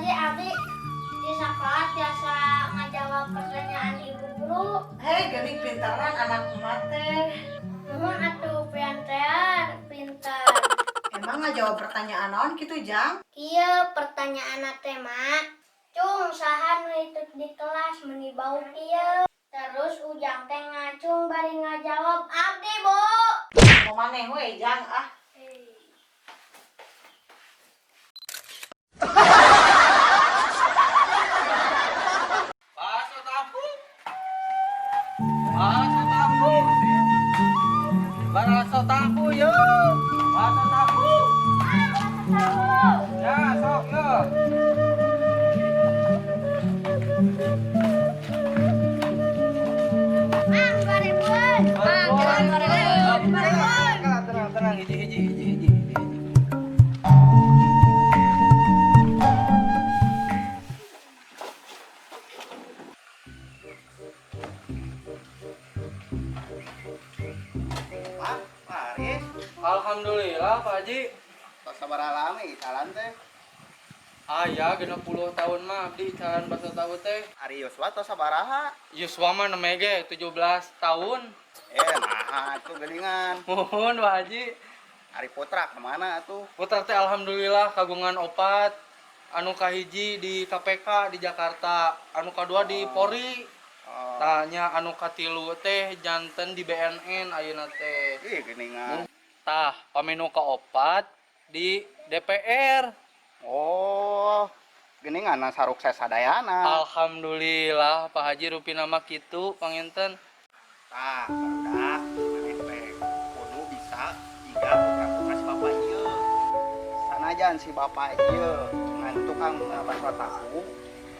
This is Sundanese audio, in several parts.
Haji, abdi di sekolah tiasa ngajawab pertanyaan ibu guru. Hei, geuning pinteran anak emak teh. Nuhun atuh piantean pintar. Emang ngajawab pertanyaan naon kitu, Jang? Kieu pertanyaan teh, Mak. Cung, saha nu hitut di kelas meuni bau kieu? Terus Ujang teh ngacung bari ngajawab, "Abdi, Bu." Mau maneh we, Jang, ah. Bakso tahu. Bakso tahu. Bakso tahu yo. Bakso tahu. Ya, sok yo. Mang, 2000-an. Mang, 2000. Tenang, tenang, tenang. Hiji, hiji, hiji, hiji, hiji. Pak, Pak Aris, Alhamdulillah, Pak Haji. tos sabaraha lami icalan teh? Aya 60 tahun mah abdi icalan bakso tahu teh. Ari yuswa tos sabaraha? Yuswa mah nembe ge 17 tahun. Eh, nah atuh geuningan. Muhun, Pak Haji. Ari putra kemana atuh? Putra teh alhamdulillah kagungan opat. Anu kahiji di KPK di Jakarta, anu kadua di Polri. Oh, Tanya anu katilu teh janten di BNN ayeuna teh. Ih, geuningan. Tah, pami nu kaopat di DPR. Oh, geuningan sarukses sadayana. Alhamdulillah Pak Haji, rupina mah kitu panginten. Tah, barudak, maneh teh kudu bisa jiga putra-putra si bapak ieu. Sanajan si bapak ieu ngan tukang bakso tahu,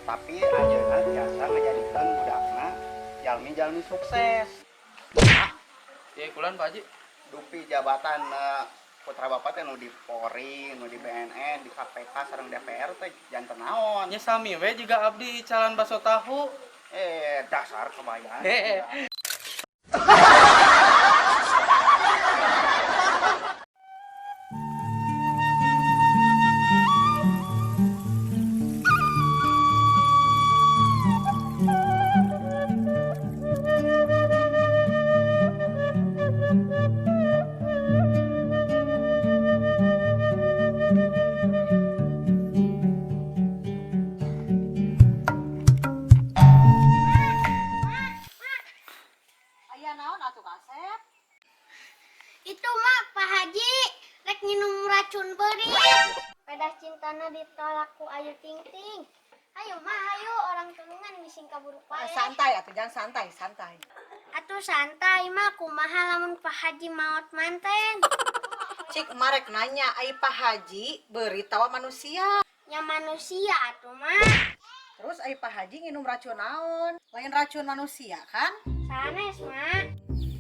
tapi ayeuna tiasa ngajadikeun budakna jalmi-jalmi sukses. Ya kulan, Pak Haji. Dupi jabatan putra bapak teh nu di Polri, nu di BNN, di KPK sareng DPR teh janten naon? Nya sami we jiga abdi icalan bakso tahu. Eh, dasar kebayang. Hehe. Aya naon atuh, Kasep? Itu mah Pak Haji rek minum racun beurit. Pedah cintana ditolak ku Ayu Ting Ting. Ayo mah, ayo urang tulungan bising kaburu Ah, paeh. santai atuh, jangan, santai, santai. Atuh santai mah, kumaha lamun Pak Haji maot manten? Cik marek nanya, ai Pak Haji beurit tawa manusia? Ya manusia atuh, mah. Terus ai Pak Haji nginum racun naon? Lain racun manusia kan? Sanes, mah.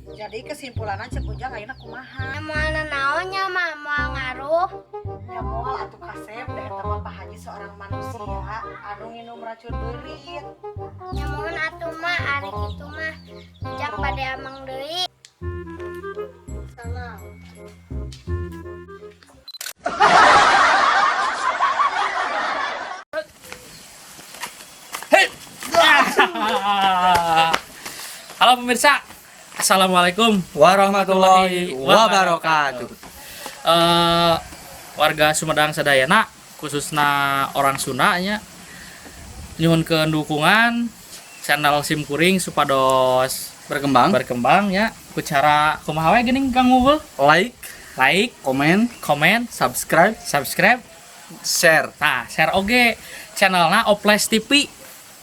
Jadi kesimpulannya cek Ujang ayeuna kumaha? Ya moal naonnya mah, moal ngaruh. Ya moal atuh, Kasep, da eta mah Pak Haji seorang manusia anu nginum racun beurit. Ya muhun atuh mah, ari kitu mah. Ujang bade ameng deui. Salah. Hei. Halo pemirsa, assalamualaikum Warahmatullahi wabarakatuh. Warga Sumedang sadayana, khususnya orang Sunda nya, nyuhunkeun dukungan channel sim kuring supados Berkembang, berkembang ya ku cara kumaha we geuning, Kang Mubul? Like, like, komen, komen, subscribe, subscribe, share. Nah, share oge channelna Oples TV.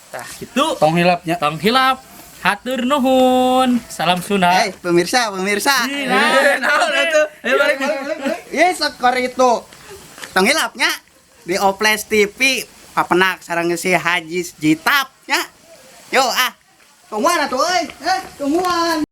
Tah gitu. Tong hilapnya. Tong hilap. Hatur nuhun. Salam Sunda. Eh, pemirsa, pemirsa. Nah, Naon atuh? Ayo balik, balik, balik, balik. Ye, skor itu. Tong hilapnya di Oples TV papenak sareng si Haji Jitap nya. Yo ah. Tungguan atuh euy. Eh, tungguan.